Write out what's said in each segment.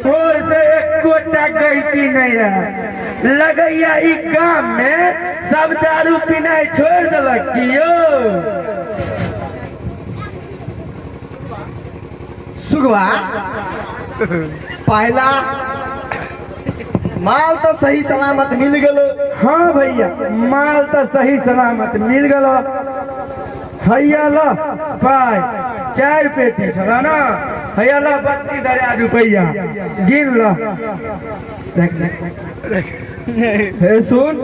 तोर से एकोटा गलती नहीं रहे। लगैया ई गाम में सब दारू पीनाइ छोड़ देलक की यौ। सुगवा पहला माल तो सही सलामत मिल गेलो। हाँ भैया, माल तो सही सलामत मिल गेलो। हैया ल पाई 4 पेटी छल ना, हैया ल 32,000 रुपया गिन ल। देख देख। हे सुन,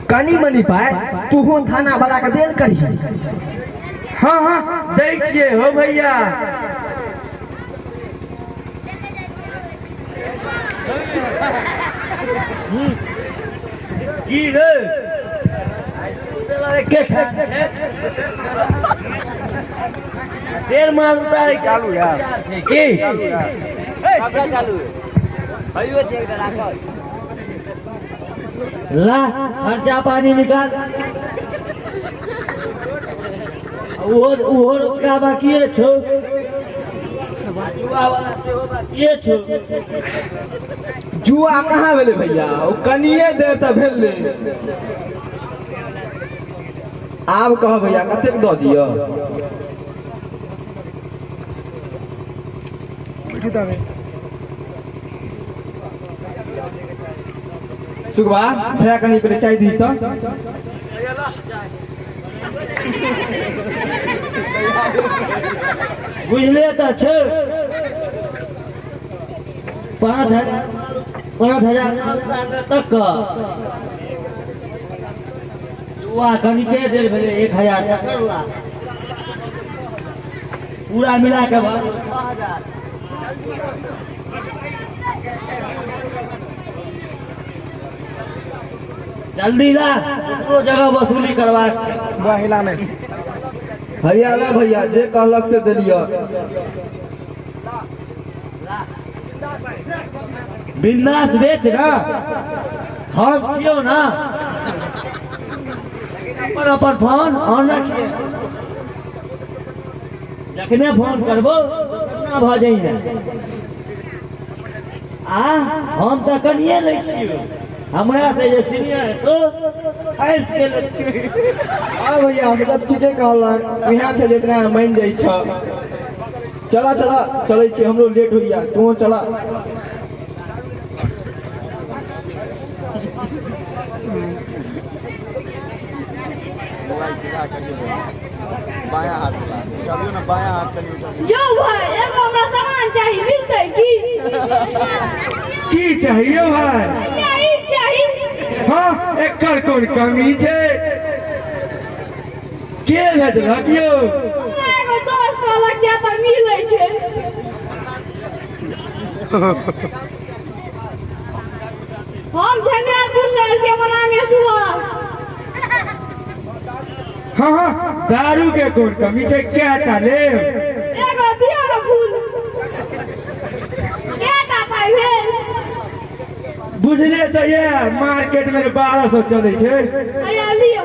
कनी मनी पाय तू थाना वाला के देल करही। हाँ हाँ दै छियै हो भैया। की रे के ठान छै? तेल माल उतारे चालू यार की कपड़ा चालू है भैयो चेक राखल। ला खर्चा पानी निकाल। ओहो ओहो रुपया बाकिए छौ, जुआ वाला सेहो बाकिए छौ। जुआ कहाँ भेलै भैया? ओ कनिए देर तऽ भेलै। आब कह भैया कतेक दऽ दिअ? सुगवा भैया कनी पहिले चाय दी तऽ। बुझले तऽ छै 5,000 5,000 तक जुआ कनिके देर भेलै 1,000 तकर ला पूरा मिला के भरू 6,000। जल्दी ला, दोसरो जगह वसूली करबाक छै। भैया ला भैया जे कहलक से देलियऽ। बिंदास बेच ना, हम छियौ ना। अपन अपन फोन ऑन रखिए, जखने फोन करबो ना भऽ जाइए। आ हम तऽ कनिए लै छियौ, हमरा से जे सीनियर हेतौ फँसि के लेतौ। हाँ भैया हम तऽ ठीके कहलक, इहाँ छै जितना मानि जाइ छ। चला चला चलै छी, हमरो लेट होइया, तू चला। मोबाइल सीधा करियौ, बायां हाथ वाला उठाबियौ ना, बायां हाथ कनि उठाबियौ। यौ भाई, एगो हमरा सामान चाही, मिलतै की? की चाहिए भाई? भैया ई चाही। हाँ एकर कोन कमी छै? के भेजलक यौ? हमरा एगो दोस्त कहलक जे एतऽ मिलै छै। हम झंझारपुर से आयल छी, हमर नाम यऽ सुभाष। हाँ हाँ दारू के कोन कमी छै, कएटा लेब? एगो दियौ ने फूल। कएटा पाइ भेल? बुझले तऽ ये मार्केट में 1200 चलै छै। हैया लियौ।